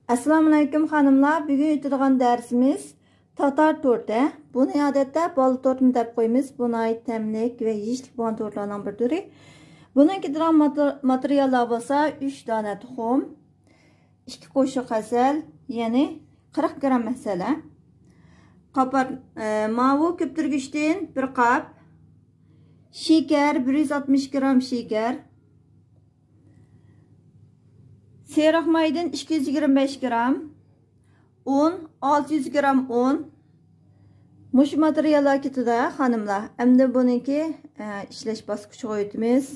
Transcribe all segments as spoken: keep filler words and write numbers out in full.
ئەسسالامۇئەلەيكۇم خانىملار، بۈگۈن ئۆتىدىغان دەرسىمىز تاتار تورتى. بۇنى ئادەتتە بالا تورتىمۇ دەپ قويىمىز. بۇ ناھايىتى تەملىك ۋە يېيىشلىك بولغان تورتلارنىڭ بىر تۈرى. بۇنىڭ كېتىدىغان ماتېرىياللار بولسا ئۈچ دانە تۇخۇم، ئىككى قوشۇق ھەسەل، يەنى قىرىق گرام ھەسەل. قاپار، ئە، ماۋۇ كۆپتۈرگۈچتىن بىر قاپ، شېكەر، بىر يۈز ئاتمىش گرام شېكەر، سېرىق مايدىن ئىككى يۈز يىگىرمە بەش گرام، ئۇن، ئالتە يۈز گرام ئۇن. مۇشۇ ماتېرىياللار كېتىدۇ، خانىملار. ئەمدى بۇنىڭكى، ئە، ئىشلەش باسقۇچىغا ئۆتىمىز.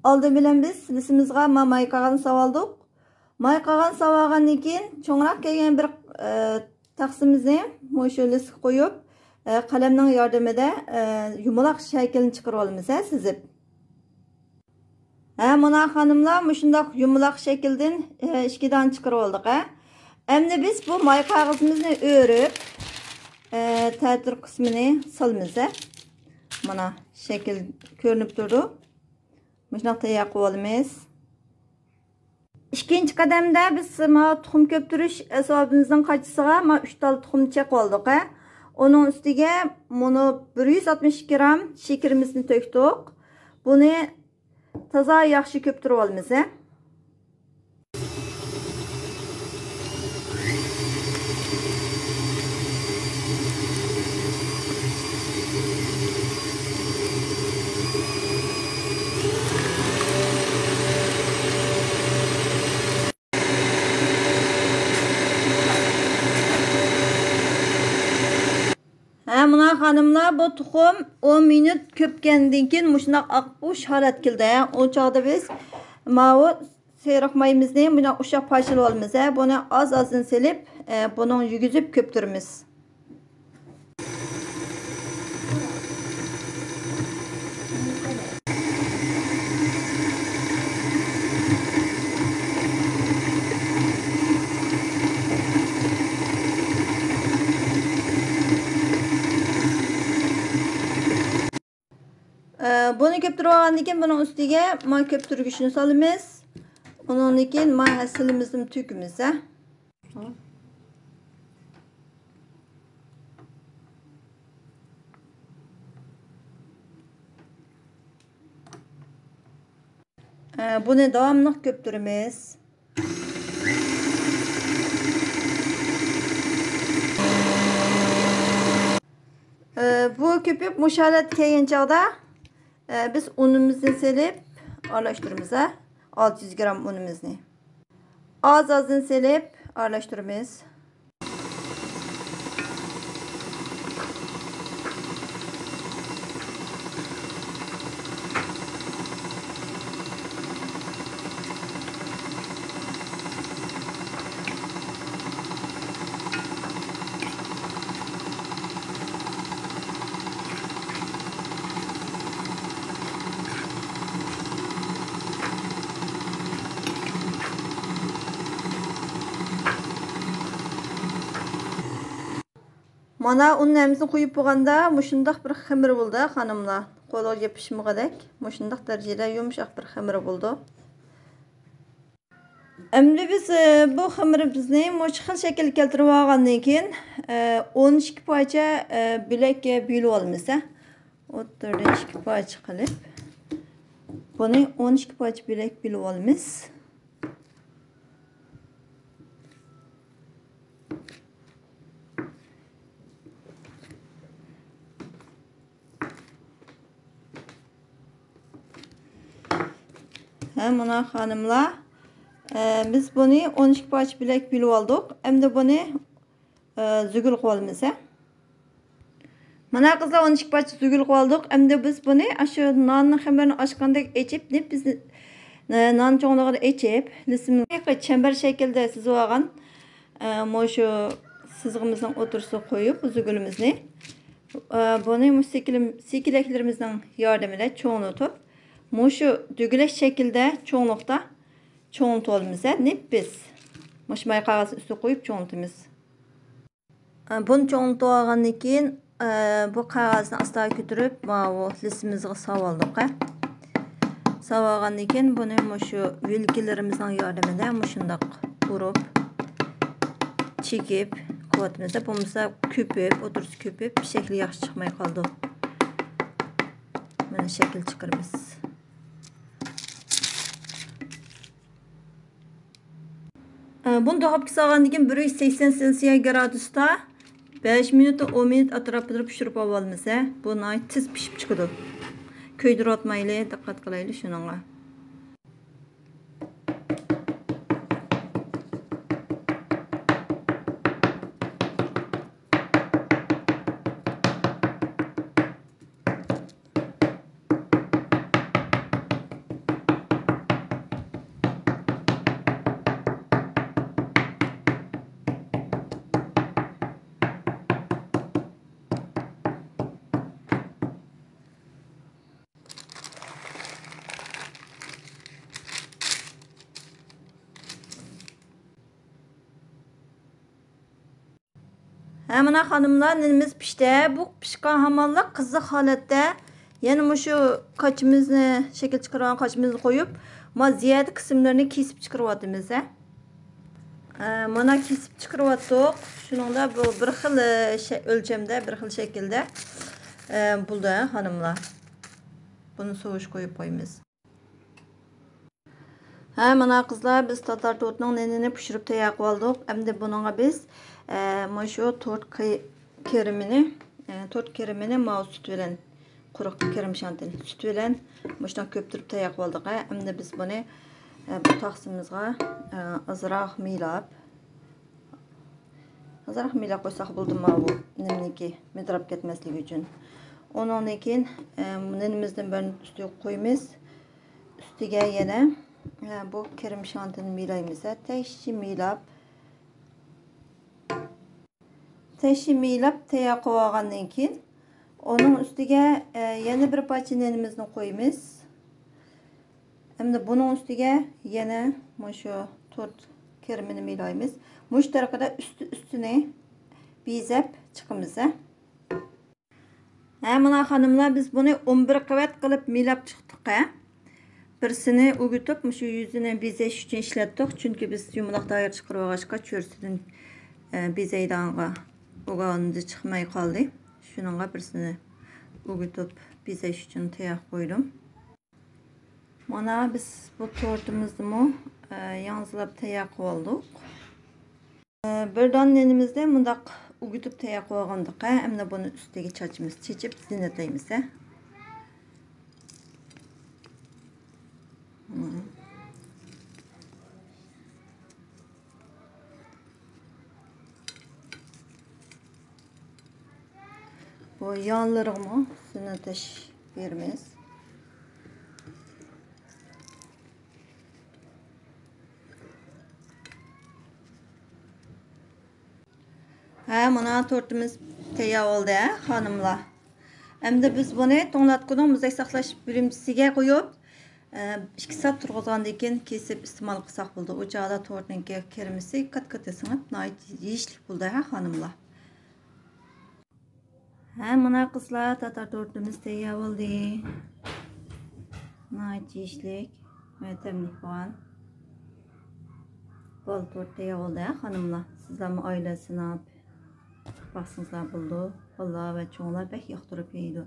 ئالدى بىلەن بىز لىسىمىزغا ما-، ماي قاغان ساۋالدۇق. ماي قاغان ساۋالغاندىن كېيىن چوڭراق كەلگەن بىر، ئە، تەخسىمىزنى مۇشۇ لىسكە قويۇپ، ئە، قەلەمنىڭ ياردىمىدە، ئە، يۇمىلاق شەكىلنى چىقىرىۋالىمىز، ھە، سىزىپ. ھە، مانا خانىملار، مۇشۇنداق يۇمىلاق شەكىلدىن، ئە، ئىككى دانە چىقىرىۋالدۇق، ھە. ئەمدى بىز بۇ ماي قەغىزىمىزنى ئۆرۈپ، ئە، تەتۈر قىسمىنى سالىمىز، ھە. مانا شەكىل كۆرۈنۈپ تۇرىدۇ. مۇشۇنداق تەييار قىلىۋالىمىز. ئىككىنچى قەدەمدە بىز مانا تۇخۇم كۆپتۈرۈش ئەسۋابىمىزنىڭ قاچىسىغا مانا ئۈچ تال تۇخۇم چېقىۋالدۇق، ھە. ئۇنىڭ ئۈستىگە مۇنۇ بىر يۈز ئاتمىش گرام شېكىرىمىزنى تۆكتۇق. بۇنى تازا ياخشى كۆپتۈرۈۋالىمىز، ھە. ھە، مانا خانىملار، بۇ تۇخۇم ئون مىنۇت كۆپكەندىن كېيىن مۇشۇنداق ئاققۇچ ھالەتكە كېلىدۇ، ھە. ئۇ چاغدا بىز ماۋۇ سېرىق مايىمىزنى مۇنداق ئۇششاق پارچىلىۋالىمىز، ھە. بۇنى ئاز-ئازدىن سېلىپ، ئە، بۇنىڭ يېگۈزۈپ كۆپتۈرىمىز. ئە، بۇنى كۆپتۈرۈپ ئالغاندىن كېيىن بۇنىڭ ئۈستىگە ما كۆپتۈرگۈچنى سالىمىز. ئۇنىڭدىن كېيىن ما ھەسىلىمىزنى تۆكىمىز، ھە. ئە، بۇنى داۋاملىق كۆپتۈرىمىز. ئە، بۇ كۆپۈپ مۇشۇ ھالەتكە كەلگەن چاغدا، ئە، بىز ئۇنىمىزنى سېلىپ ئارىلاشتۇرىمىز، ھە، ئالتە يۈز گرام ئۇنىمىزنى. ئاز-ئازدىن سېلىپ ئارىلاشتۇرىمىز. مانا ئۇننى ھەممىسىنى قۇيۇپ بولغاندا مۇشۇنداق بىر خېمىر بولدى، خانىملار. قولىغا يېپىشمىغۇدەك مۇشۇنداق دەرىجىدە يۇمشاق بىر خېمىر بولدى. ئەمدى بىز، ئە، بۇ خېمىرىمىزنى مۇشۇ خىل شەكىلگە كەلتۈرۈپ ئالغاندىن كېيىن، ئە، ئون ئىككى پارچە، ئە، بۆلەككە بۆلۈپ ئالىمىز، ھە. ئوتتۇرىدىن ئىككى پارچە قىلىپ، بۇنى ئون ئىككى پارچە بۆلەك بۆلۈپ ئالىمىز. ھە، مانا خانىملار، ئە، بىز بۇنى ئون ئىككى پارچە بۆلەك بۆلۈپ ئالدۇق. ئەمدى بۇنى، ئە، زۈگۈل قىلىۋالىمىز، ھە. مانا قىزلار، ئون ئىككى پارچە زۈگۈل قىلىۋالدۇق. ئەمدى بىز بۇنى ئاشۇ ناننىڭ خېمىرىنى ئاچقاندەك ئېچىپ، نېپىز، ئە، نان چوڭلۇقىدا ئېچىپ، لىسىمنى چەمبەر شەكىلدە سىزىۋالغان، ئە، مۇشۇ سىزىقىمىزنىڭ ئوتتۇرىسىغا قويۇپ زۈگۈلىمىزنى، ئە، بۇنى مۇشۇ سېكىلىم-، سېكىلەكلىرىمىزنىڭ ياردىمىدە چوڭلىتىپ، مۇشۇ دۈگىلەك شەكىلدە چوڭلۇقتا چوڭلىتىۋالىمىز، ھە، نېپىز. مۇشۇ ماي قەغەزنىڭ ئۈستىگە قويۇپ چوڭلىتىمىز. بۇنى چوڭلىتىۋالغاندىن كېيىن، بۇ قەغەزنى ئاستا كۆتۈرۈپ، ماۋۇ لىسىمىزغا ساۋالدۇق، ھە. ساۋالغاندىن كېيىن بۇنى مۇشۇ ۋىلكىلىرىمىزنىڭ ياردىمىدە مۇشۇنداق ئۇرۇپ، چېكىپ قىلىۋاتىمىز. بولمىسا كۆپۈپ، ئوتتۇرىسى كۆپۈپ، شەكلى ياخشى چىقماي قالىدۇ. مانا شەكىل چىقىرىمىز. ئە، بۇنى دۇخوپكىغا سالغاندىن كېيىن بىر يۈز سەكسەن سېلسىيە گرادۇستا بەش مىنۇت، ئون مىنۇت ئەتراپىدا پىشۇرۇپ ئالىمىز، ھە. بۇ ناھايىتى تېز پىشىپ چىقىدۇ. كۆيدۈرۈۋاتمايلى، دىققەت قىلايلى شۇنىڭغا. ھە، مانا خانىملار، نېنىمىز پىشتى. بۇ پىشقان ھامانلا قىزىق ھالەتتە يەنە مۇشۇ قاچىمىزنى، شەكىل چىقىرىۋالغان قاچىمىزنى قويۇپ، ما زىيادە قىسىملىرىنى كېسىپ چىقىرىۋاتىمىز، ھە. ئە، مانا كېسىپ چىقىرىۋاتتۇق. شۇنىڭدا بۇ بىر خىل، ئە، شە-، ئۆلچەمدە، بىر خىل شەكىلدە، ئە، بولدى، ھە، خانىملار. بۇنى سوۋۇشقا قويۇپ قويىمىز. ھە، مانا قىزلار، بىز تاتار تورتىنىڭ نېنىنى پىشۇرۇپ تەييار قىلىۋالدۇق. ئەمدى بۇنىڭغا بىز، ئە، مۇشۇ تورت قى-، كىرىمىنى، ئە، تورت كىرىمىنى ماۋۇ سۈت بىلەن، قۇرۇق كىرىم شانتىنى سۈت بىلەن مۇشۇنداق كۆپتۈرۈپ تەييار قىلىۋالدۇق. ھە، ئەمدى بىز بۇنى، ئە، بۇ تاخسىمىزغا، ئە، ئازراق مىيلاپ، ئازراق مىيلاپ قويساق بولدى، ماۋۇ نېمىنىڭكى مىدىراپ كەتمەسلىكى ئۈچۈن. ئۇنىڭدىن كېيىن، ئە، نېنىمىزدىن بىرنى ئۈستىگە قويىمىز. ئۈستىگە يەنە، ھە، بۇ كىرىم شانتىنى مىلايمىز. ھە، تەكشى مىلاپ، تەكشى مىلاپ تەييار قىلىۋالغاندىن كېيىن، ئۇنىڭ ئۈستىگە، ئە، يەنە بىر پارچە نېنىمىزنى قويىمىز. ئەمدى بۇنىڭ ئۈستىگە يەنە مۇشۇ تورت كىرىمىنى مىلايمىز. مۇشۇ تەرىقىدە ئۈستى-ئۈستىنى بېزەپ چىقىمىز، ھە. ھە، مانا خانىملار، بىز بۇنى ئون بىر قەۋەت قىلىپ مىلاپ چىقتۇق، ھە. بىرسىنى ئۆگىتىپ، مۇشۇ يۈزىنى بېزەش ئۈچۈن ئىشلەتتۇق، چۈنكى بىز يۇمىلاق دائىرە چىقىرىۋالغاچقا، چۆرىسىدىن، ئە، بېزەيدىغانغا ئوگاندا چىقماي قالدى. شۇنىڭغا بىرسىنى ئۆگىتىپ بېزەش ئۈچۈن تەييار قويدۇم. مانا بىز بۇ تورتىمىزنىمۇ، ئە، ياڭزىلاپ تەييار قىلىۋالدۇق. بىر دانە نېنىمىزنى مۇنداق ئۆگىتىپ تەييار قىلىۋالغاندىقى، ئەمدى بۇنى ئۈستىگە چاچىمىز، چېچىپ زىننەتلەيمىز، ھە. بۇ يانلىرىغىمۇ زىننەتلەش بېرىمىز. ھە، مانا تورتىمىز تەييار بولدى، ھە، خانىملار. ئەمدى بىز بۇنى توڭلاتقۇنىڭ مۇزدەك ساقلاش بۆلۈمچىسىگە قويۇپ، ئە، ئىككى سائەت تۇرغۇزغاندىن كېيىن كېسىپ ئىستېمال قىلساق بولىدۇ. ئۇ چاغدا تورتنىڭكى كىرىمىسى كات-كات سىڭىپ، ناھايىتى يېيىشلىك بولدى، ھە، خانىملار. ھە، مانا قىزلار، تاتار تورتىمىز تەييار بولدى. ناھايىتى يېيىشلىك ۋە تەملىك بولغان بال تورت تەييار بولدى، ھە، خانىملار. سىزلەرمۇ ئائىلە سىناپ باقسىڭىزلار بولىدۇ. بالىلار ۋە چوڭلار بەك ياقتۇرۇپ يەيدۇ.